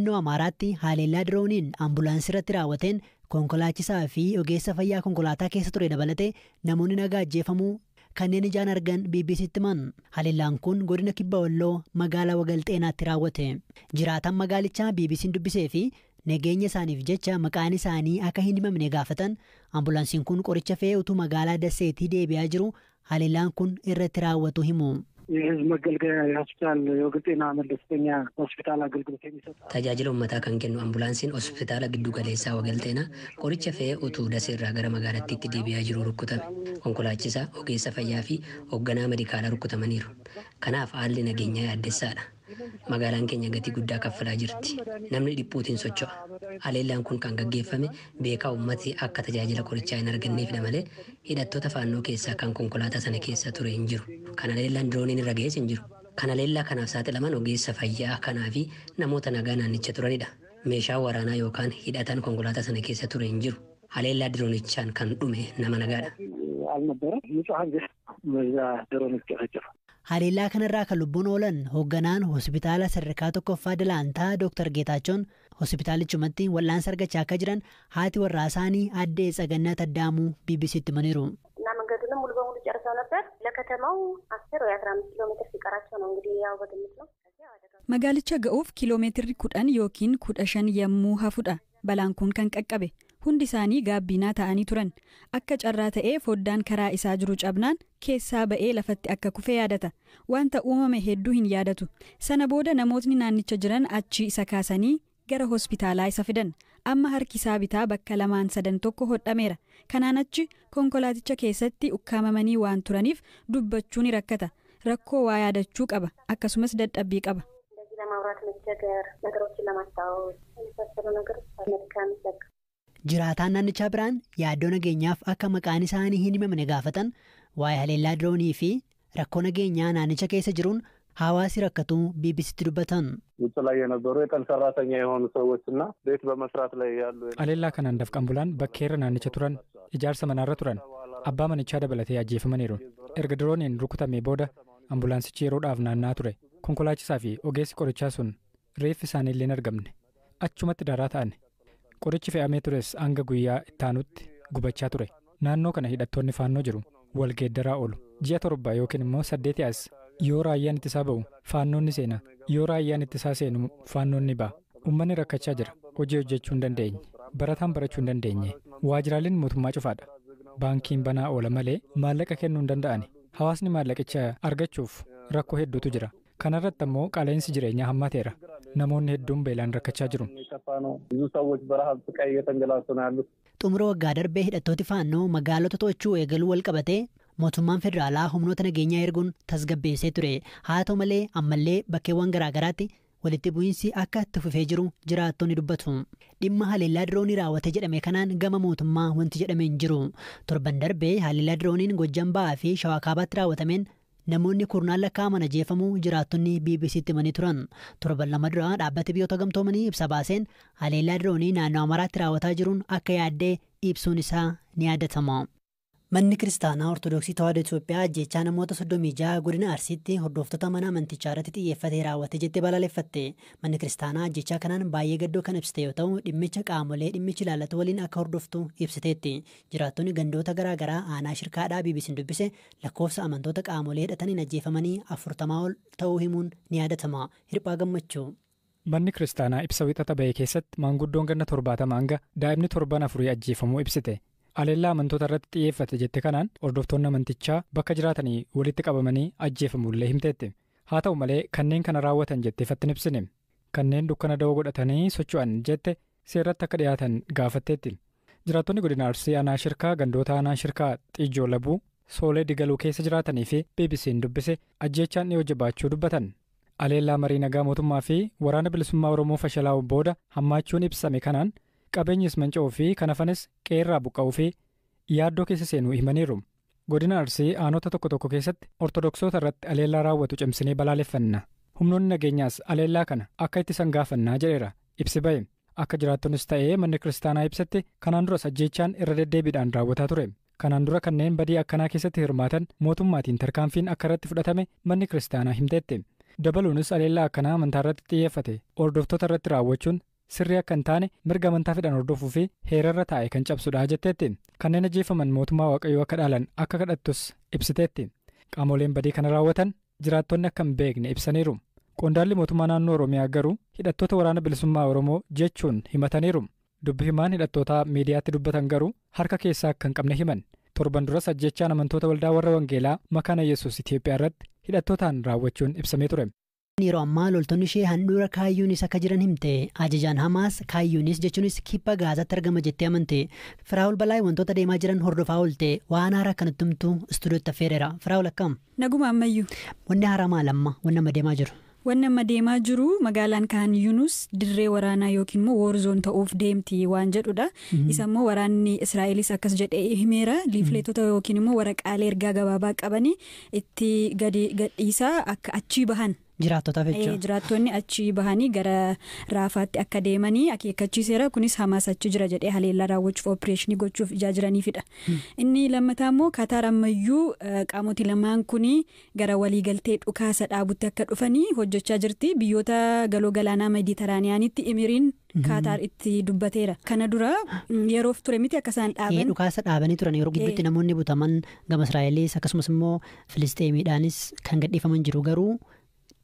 Naannoo Amaaraatti haleellaa dirooniin ambulaansii irratti raawwateen konkolaachisaa fi ogeessa fayyaa konkolaataa keessa ture dabalatee namoonni nagaa ajjeefamuu kanneen ijaan argan BBCtti himan. Haleellaan kun godina Kibba Walloo magaalaa Wagalxeenaatti raawwate. Jiraataan magaalichaa BBC'n dubbisee fi nageenya isaaniif jecha maqaan isaanii akka hin himamne gaafatan ambulaansiin kun qoricha fe'ee utuu magaalaa Dasseetii deebi'aa jiru haleellaan kun irratti raawwatu himu. የህዝብ መገልገያ የሆስፒታል የወገል ጤና መለስተኛ ሆስፒታል አገልግሎት የሚሰጥ Tajaajila uummataa kan kennu ambulaansiin hospitaala giddu galeessaa Wagalxeenaa qoricha fe'ee utuu Daseerraa gara magaalattiitti deebi'aa jiru rukutame. Konkolaachisaa, ogeessa fayyaa fi hoogganaa medikaalaa rukutamaniiru. Kanaaf haalli nageenyaa yaaddessaadha. Magaalaan keenya gatii guddaa kaffalaa jirti. Namni dhiphuutiin socho'a. Haleellaan kun kan gaggeeffame beekaa uummati akka tajaajila qorichaa hin arganneefidha malee hidhattoota faannoo keessaa kan konkolaataa sana keessa ture hin jiru. Kan haleellaan dirooniin irra ga'es hin jiru. Kan haleellaa kanaaf saaxilaman ogeessa fayyaa kanaa fi namoota nagaa naannicha turanidha. Meeshaa waraanaa yookaan hidhatan konkolaataa sana keessa ture hin jiru. Haleellaa diroonichaan kan dhume nama nagaadha. አልነበረም። ንጹሐን ዜጋ በዛ ድሮን የተጨፈጨፈ። Haleellaa kanarraa kan lubbuun oolan hoogganaan hospitaala sadarkaa tokkoffaa Dilaantaa Dr. Geetaachoon hospitaalichumatti wal'aansa argachaa akka jiran haati warraa isaanii addee Tsagannaa Taddaamuu BBCtti himaniiru. እና መንገዱንም ሙሉ በሙሉ ጨርሰው ነበር። ለከተማው 10 ወይ 15 ኪሎ ሜትር ሲቀራቸው ነው እንግዲህ ያው በግምት ነው። Magaalicha ga'uuf kiiloomeetirri 10 yookiin 15 yommuu hafudha balaan kun kan qaqqabe. Hundi isaanii gaabbiinaa ta'anii turan. Akka carraa ta'ee foddaan karaa isaa jiru cabnaan keessaa ba'ee lafatti akka kufe yaadata. Wanta uumame hedduu hin yaadatu. Sana booda namootni naannicha jiran achii isa kaasanii gara hospitaalaa isa fidan. Amma harki isaa bitaa bakka lamaan sadan tokko hodhameera. Kanaan achi konkolaaticha keessatti ukkaamamanii waan turaniif dubbachuu ni rakkata. Rakkoo waa yaadachuu qaba, akkasumas dadhabbii qaba. እንደዚህ ለማውራት መቸገር፣ ነገሮችን ለማስታወስ የመሳሰሉ ነገሮች መድካም ይለቅ Jiraataan naannichaa biraan yaaddoo nageenyaaf akka maqaan isaanii hin himamne gaafatan waa'ee haleellaa diroonii fi rakkoo nageenyaa naannicha keessa jiruun hawaasi rakkatuu BBCtti dubbatan. ውጭ ላይ የነበሩ የቀን ሰራተኛ የሆኑ ሰዎች እና ቤት በመስራት ላይ ያሉ Haleellaa kanaan dafqan bulaan bakkeerra naannicha turan, ijaarsa manaarra turan, abbaa manichaa dabalatee ajjeefamaniiru. Erga dirooniin rukutamee booda ambulaansichi yeroodhaaf naanna'aa ture. Konkolaachisaa fi ogeessi qorichaa sun reeffi isaanii illee hin argamne. Achumatti daraa ta'an. Qorichi fe'amee tures hanga guyyaa ittaanutti gubachaa ture. Naannoo kana hidhattoonni faannoo jiru. Wal geeddaraa oolu. Ji'a 7 yookiin immoo 8 as yoo raayyaan ittisaa ba'u faannoon ni seena. Yoo raayyaan ittisaa seenu faannoon ni ba'a. Uummanni rakkachaa jira. Hojii hojjechuu hin dandeenye. Barataan barachuu hin dandeenye. Waajjiraaleen mootummaa cufaadha. Baankiin banaa oola malee maallaqa kennuu hin danda'ani. Hawaasni maallaqicha argachuuf rakkoo hedduutu jira. Kanarratti ammoo qaala'insi jireenyaa hammaateera. Namoonni hedduun beelaan rakkachaa jiru. የከፋ ነው። ብዙ ሰዎች በረሃብ ስቃይ እየተንገላቱ ነው ያሉት። Xumura waggaa darbee hidhattooti faannoo magaalota to'achuu eegaluu wal qabatee mootummaan federaalaa humnoota nageenyaa erguun tasgabbeessee ture. Haa ta'u malee ammallee bakkeewwan garaagaraatti walitti bu'iinsi akka itti fufee jiru jiraattonni dubbatu. Dhimma haleellaa diroonii raawwate jedhame kanaan gama mootummaa wanti jedhame hin jiru. Torban darbee haleellaa dirooniin Gojjam Ba'aa fi Shawaa Kaabaatti raawwatameen namoonni kurnaan lakkaa'aman ajjeefamuu jiraattonni BBCtti himanii turan. Torban 2 dura dhaabbati biyyoota gamtoomanii ibsa baaseen haleellaa diroonii naannoo Amaaraatti raawwataa jiruun akka yaaddee ibsuun isaa ni yaadatama. Manni Kiristaanaa Ortodoksii Tawaahidoo Itoophiyaa ajjeechaa namoota 36 godina Arsiitti hordoftoota mana amantichaa irratti xiyyeeffatee raawwate jettee balaaleffatte. Manni Kiristaanaa ajjeechaa kanaan baay'ee gaddoo kan ibsite yoo ta'u, dhimmicha qaamolee dhimmichi ilaallatu waliin akka hordoftu ibsiteetti. Jiraattonni gandoota garaagaraa aanaa Shirkaadhaa BBC'n dubbise lakkoofsa amantoota qaamolee hidhataniin ajjeefamanii 40 ol ta'uu himuun ni yaadatama. Hirphaa Gammachuu. Manni Kiristaanaa ibsa Wixata ba'e keessatti maanguddoon ganna 70 hanga daa'imni torban afurii ajjeefamuu ibsite. Haleellaa amantoota irratti xiyyeeffate jette kanaan hordoftoonni amantichaa bakka jiraatanii walitti qabamanii ajjeefamullee himteetti. Haa ta'u malee kanneen kana raawwatan jettee ifatti hin ibsine. Kanneen dukkana da'oo godhatanii socho'an jette seerratti akka dhiyaatan gaafatteetti. Jiraattonni godina Arsii aanaa Shirkaa gandoota aanaa Shirkaa Xiijoo Labuu Soolee Digaluu keessa jiraatanii fi BBC'n dubbise ajjeechaan dhiyoo jabaachuu dubbatan. Haleellaa marii nagaa mootummaa fi Waraana Bilisummaa Oromoo fashalaa'uun booda hammaachuun ibsame kanaan qabeenyis manca'uu fi kan hafanis qeerraa buqqa'uu fi yaaddoo keessa seenuu himaniiru. Godina Arsii aanota tokko tokko keessatti Ortodoksota irratti haleellaa raawwatu cimsinee balaaleffanna. Humnoonni nageenyaas haleellaa kana akka ittisan gaafannaa jedheera ibsi ba'e. Akka jiraattonis ta'ee manni kiristaanaa ibsatti kanaan duras ajjeechaan irra deddeebiidhaan raawwataa ture. Kanaan dura kanneen badii akkanaa keessatti hirmaatan mootummaatiin tarkaanfiin akka irratti fudhatame manni kiristaanaa himteetti. Dabaluunis aleellaa akkanaa amantaa irratti xiyyeeffate hordoftoota irratti raawwachuun sirrii akka hin taane mirga amantaa fedhan hordofuu fi heerarra taa'e kan cabsudha jetteetti. Kanneen ajjeefaman mootummaa Waaqayyoo akka dhaalan akka kadhattus ibsiteetti. Qaamoleen badii kana raawwatan jiraattonni akka hin beekne ibsaniiru. Qondaalli mootummaa naannoo Oromiyaa garuu hidhattoota waraana bilisummaa Oromoo jechuun himataniiru. Dubbi himaan hidhattootaa miidiyaatti dubbatan garuu harka keessaa akka hin qabne himan. Torban duras ajjechaan amantoota waldaa warra Wangeelaa Makaana Yesuus Itiyoophiyaa irratti hidhattootaan raawwachuun ibsamee ture. Yeroo ammaa loltoonni ishee handhuura Kaayyuunis akka jiran himte. Ajajaan Hamaas Kaayyuunis jechuunis kibba Gaazaatti argama jettee amante. Firaa'ol Balaay wantoota deemaa jiran hordofaa oolte. Waan haaraa akkanatti himtu istuudiyootti affeereera. Firaa'ol, akkam? Naguma ammayyuu. Wanni haaraa maal amma? Wanni amma deemaa jiru? Wanni amma deemaa jiru magaalaan Kaan Yunus dirree waraanaa yookiin immoo war zone ta'uuf deemti waan jedhudha. Isa immoo waraanni Israa'elis akkas jedhee himeera. Leafletota yookiin immoo waraqaalee ergaa gabaabaa qabanii itti gadi gadhiisaa akka achii bahan. Jiraattotaaf jechuudha. Jiraattonni achii bahanii gara Raafaatti akka deemanii akeekkachiiseera. Kunis Hamaas achi jira jedhee haleellaa raawwachuuf operation gochuuf ijaa jiraniifidha. Inni lammataa immoo Kataar ammayyuu qaamoti lamaan kun gara waliigaltee dhukaasa dhaabutti akka dhufanii hojjechaa jirti. Biyyoota galoo galaanaa Meeditiraaniyaanitti emiriin Kaataar itti dubbateera. Kana dura yeroof ture miti akka isaan dhaaban. Dhukaasa dhaabanii turan. Yeroo gidduutti namoonni butaman gama Israa'elis akkasumas immoo Filisteemiidhaanis kan gadhiifaman jiru, garuu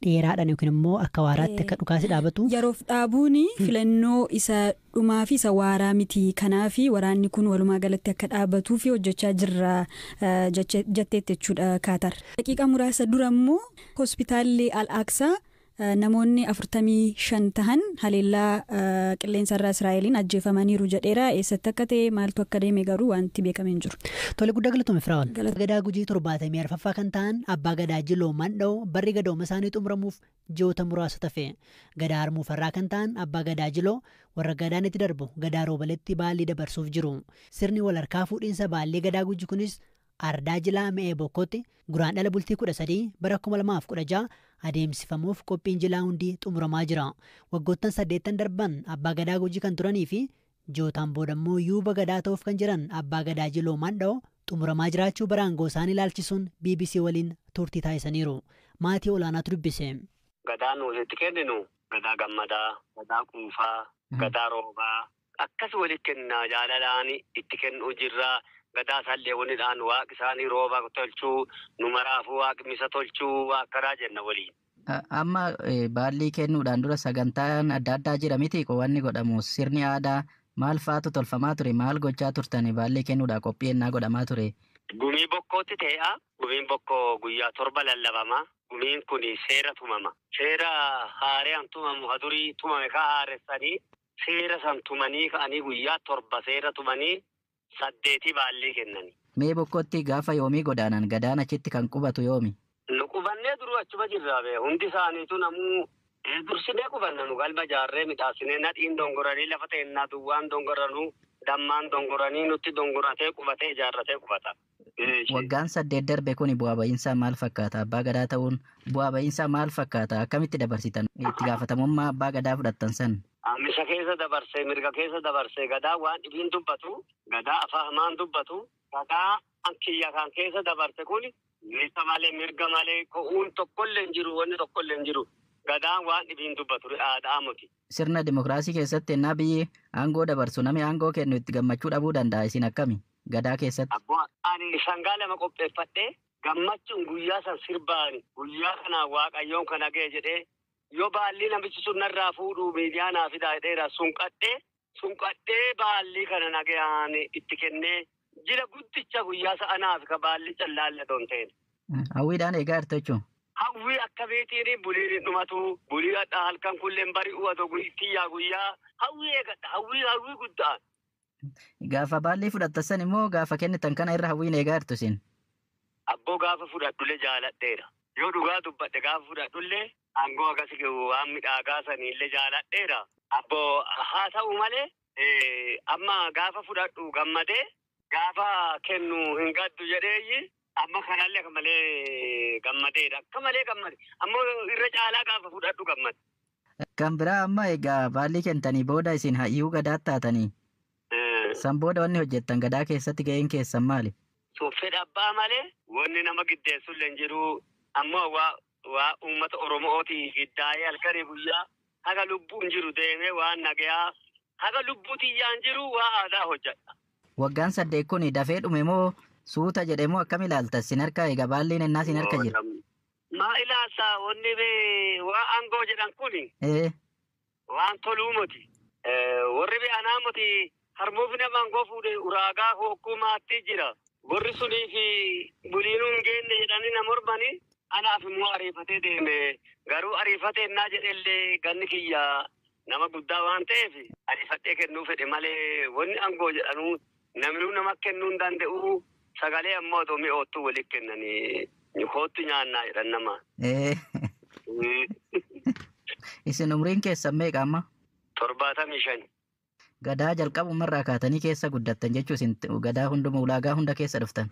dheeraadhaan yookiin immoo akka waaraatti akka dhukaasi dhaabatu. Yeroof dhaabuun filannoo isa dhumaa fi isa waaraa miti. Kanaaf waraanni kun walumaa galatti akka dhaabatuu fi hojjechaa jirra jetteetti jechuudha Kaatar. Daqiiqaa muraasa dura immoo hospitaalli Al-Aqsaa namoonni 45 tahan haleellaa qilleensarraa Israa'eliin ajjeefamaniiru jedheera. Eessatti akka ta'e, maaltu akka deeme garuu wanti beekame hin jiru. Tole, guddaa galatoome, Firaa'ol. Gadaa Gujii 74ffaa kan ta'an Abbaa Gadaa Jiloo Mandhoo barri gadooma isaanii xumuramuuf ji'oota muraasa tafe. Gadaa Harmuufarraa kan ta'an Abbaa Gadaa Jiloo warra gadaan itti darbu Gadaa Roobaletti baallii dabarsuuf jiru. Sirni wal harkaa fuudhiinsa baallii Gadaa Gujii kunis Ardaa Jilaa Me'ee Bokkootti Guraandhala bultii 13 bara 2016 adeemsifamuuf qophiin jilaa hundi xumuramaa jira. Waggoottan 8 darban Abbaa Gadaa Gujii kan turanii fi ji'ootaan boodammoo yuuba gadaa ta'uuf kan jiran Abbaa Gadaa Jiloo Mandhoo xumuramaa jiraachuu bara aangoo isaanii ilaalchisuun BBC waliin turtii taasisaniiru. Maatii olaanaatu dubbise. Gadaan nuti itti kenninu gadaa gammadaa, gadaa quufaa, gadaa roobaa akkas walitti kennaa, jaalalaan itti kennuu jirra. Gadaa isaallee wanidhaan waaqi isaanii rooba tolchuu, nu maraafuu waaqi misa tolchuu akkanaa jenna waliin. Amma baallii kennuudhaan dura sagantaan adda addaa jira miti? Wanni godhamu sirni aadaa maal faatu tolfamaa ture? Maal gochaa turtani baallii kennuudhaan qophii ennaa godhamaa ture? Gumii bokkootti ta'e'a. Gumiin bokkoo guyyaa 7 lallabama. Gumiin kun seera tumama. Seera haaraan tumamu hadurii tumame ka haaressanii seera san tumanii ka'anii guyyaa 7 seera tumanii 8 baallii kennani. Mee bokkootti gaafa yoomii godaanan? Gadaan achitti kan qubatu yoomi? Nu qubannee duruu achuma jirra bee, hundi isaaniitu namuu dursinee qubanna. Nu galma jaarree midhaasinee, nadhiin dongoranii, lafa teennaa duwwaan dongoranuu, dammaan dongoranii, nutti dongoratee qubatee ijaarratee qubata. Waggaan 8 darbe kun bu'aa ba'iinsaa maal fakkaata? Abbaa gadaa ta'uun bu'aa ba'iinsaa maal fakkaata? Akkamitti dabarsitan? Itti gaafatamummaa abbaa gadaa fudhattan san? Misa keessa dabarsee, mirga keessa dabarsee, gadaa waan dhibiin dubbatu, gadaa afaan hamaan dubbatu, gadaa kiyya kan keessa dabarse kun misa malee, mirga malee ko'uun tokkollee hin jiru, wanni tokkollee hin jiru. Gadaan waan dhibiin dubbatu aadaa miti. Sirna dimokiraasii keessatti ennaa biyyi aangoo dabarsu namni aangoo kennu itti gammachuu dhabuu danda'a. Isin akkami gadaa keessatti? Ani sangaa 2 qopheeffadhee gammachuun guyyaa san sirbaani, guyyaa kana Waaqayyoon kana ga'e jedhee, yoo baallii namichi sun narraa fuudhu miidiyaa naa fidaa jedheera, sunqadhee baallii kana nagayaan itti kennee jila guddicha guyyaa sa'anaaf ka baallii callaalle ta'een. Hawwiidhaan eegaa jirtu jechuun. Hawwii akka beetiin buliin hin dhumatu, bulii hadhaa halkan kulleen bari'uu adoo tiyyaa guyyaa hawwii eegadha, hawwii guddaa. Gaafa baallii fudhattan san immoo gaafa kennitan kana irra hawwiin eegaa jirtu isin. Abboo, gaafa fudhadhullee jaaladheera. Yoo dhugaa dubbadhe, gaafa fudhadhullee aangoo akkas waan midhaagaa saniillee jaaladheera. Abboo, haa ta'u malee amma gaafa fudhadhu gammadee, gaafa kennu hin gaddu jedheeyyi, amma kanallee akka malee gammadeera. Akka malee gammade. Ammoo irra caalaa gaafa fudhadhu gammade. Kan biraa amma egaa baallii kentanii booda isin hayyuu gadaa taatanii. San booda wanni hojjettan gadaa keessatti ga'een keessan maali? Fedha abbaa malee wanni nama giddeessullee hin jiru. Ammoo waa Waa uummata Oromooti giddaa'ee halkanii guyyaa haga lubbuun jiru deemee waan nagayaa haga lubbuu tiyyaan jiru waa aadaa hojjedha. Waggaan 8 kun dafee dhume moo suuta jedhe moo akkam ilaalta? Sin harka egaa baalleen ennaa sin harka jira. Maa ilaalta wanni waa aangoo jedhan kuni waan toluu miti. Warri anaa miti harmuuf nama aangoo fuudhe uraagaa hokkumaatti jira. Warri sunii fi buliinuu hin geenne jedhanii na mormanii anaaf immoo ariifatee deeme. Garuu ariifatee ennaa jedhellee ganni kiyya nama guddaa waan ta'eef ariifadhee kennuu fedhe malee wanni aangoo jedhanuu namni nama kennuu hin danda'u. Sagalee ammoo otoo mi'oottuu walitti kennanii kootti nyaannaa jedhan nama. Isin umriin keessan meeqa amma? 75. Gadaa jalqabumarraa kaatanii keessa guddattan jechuu isin gadaa hunduma ulaagaa hunda keessa dhuftan.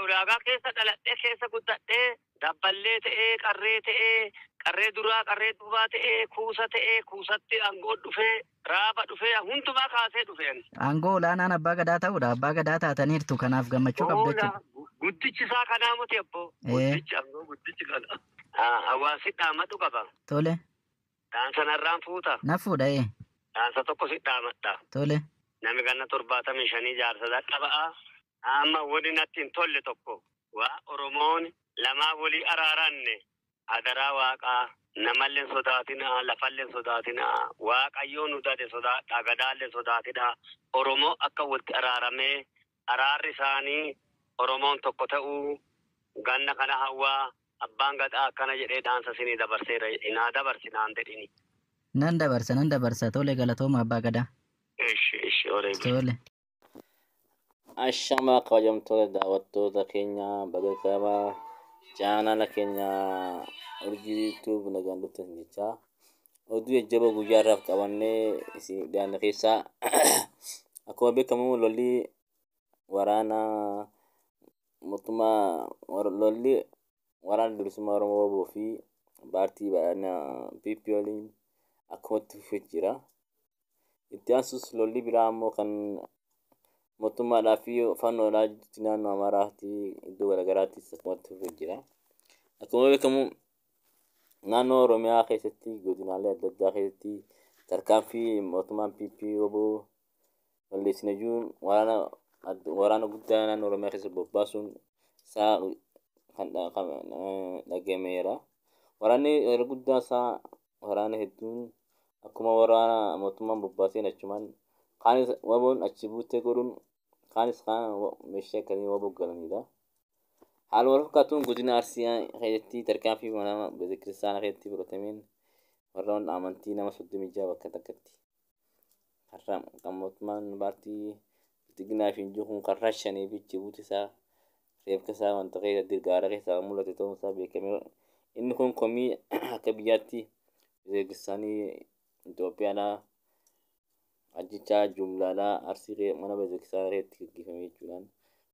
Ulaagaa keessa dhaladhee keessa guddadhee dabballee ta'ee qarree ta'ee qarree duraa qarree duubaa ta'ee kuusa ta'ee kuusatti aangoo dhufee raaba dhufee hundumaa kaasee dhufeen. Aangoo olaanaan abbaa gadaa ta'uudha. Abbaa gadaa taataniirtu kanaaf gammachuu qabdu jechuudha. Guddichi isaa kanaa miti abboo. Guddichi aangoo guddichi kana. Hawaasi dhaammatu qaba. Tole. Dhaansa narraan fuuta. Na fuudha. Dhaansa tokko si dhaamadha. Tole. Namni ganna 75 jaarsa dadhaba'a. Amma wani natti hin tolle tokko. Waa Oromoon lamaa walii araaranne adaraa waaqaa namallee sodaatinaa lafallee sodaatinaa waaqayyoo nu dade sodaadhaa gadaallee sodaatinaa Oromoo akka walitti araaramee araarri isaanii Oromoon tokko ta'uu ganna kana hawwaa abbaan gadaa akkana jedhee dhaansa sinii dabarseera naa dabarsinaan jedhini. Nan dabarsa tole galatooma abbaa gadaa. Ishi olee. Tole. Ashamaa kabajamtoota daawwattoota keenya baga qabaa chaanala keenya Urjii Tuub nagaan dhuftan jechaa oduu jajjaboo guyyaa irraaf qabannee isin dhiyaanne keessaa akkuma beekamu lolli waraana mootummaa lolli waraana bilisummaa Oromoo WBO fi paartii badhaadhinaa PP waliin akkumatti fufee jira. Itti aansus lolli biraa ammoo kan mootummaadhaa fi fannoodhaa jirti naannoo Amaaraatti iddoo garaagaraattis akkumatti fufee jira. Akkuma beekamu naannoo Oromiyaa keessatti godinaalee adda addaa keessatti tarkaanfii mootummaan PP WBO balleessine jiruun waraana guddaa naannoo Oromiyaa keessa bobbaasuun isaa kan dhagahameera. Waraanni yeroo guddaa isaa waraana hedduun akkuma waraana mootummaan bobbaaseen achumaan kaanis WBOn achi buutee godhuun kaanis kaan meeshaa akkasii WBO galanidha. Haaluma wal fakkaatuun godina Arsii keessatti tarkaanfii mana beekiristaanaa keessatti fudhatameen warreen amantii nama 36 bakka takkatti kan mootummaan paartii Bilxiginnaa fi Injii kun karra shanii fi achi buute isaa reeffa isaa wanta keessa dirgaara keessaa mul'ate ta'uun isaa beekamee inni kun komii akka biyyaatti beekiristaanii Itoophiyaadhaa ajjechaa jumlaadhaa Arsii mana beekiristaanaa keessatti gaggeeffame jechuudhaan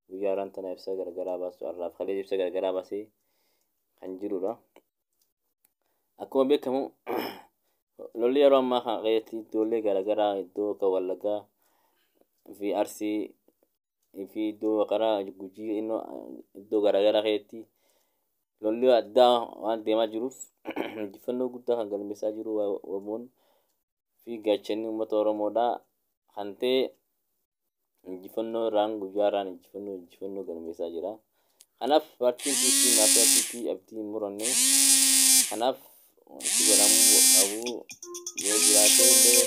guyyaa har'aan tana ibsa garagaraa baasu har'aaf kalee ibsa garagaraa baasee kan jirudha. Akkuma beekamu lolli yeroo ammaa kana keessatti iddoolee garagaraa iddoo akka Wallaggaa fi Arsii fi iddoo karaa Gujii iddoo garagaraa keessatti lolli addaa waan deemaa jiruuf injifannoo guddaa kan galmeessaa jiru WBOn fi gaachanni uummata Oromoodhaa kan ta'e injifannoo irraan guyyaa irraan injifannoo galmeessaa jira. Kanaaf paartiin PP maafiyaa PP abdii hin muranne. Kanaaf wanti godhamuu qabu yoo jiraate illee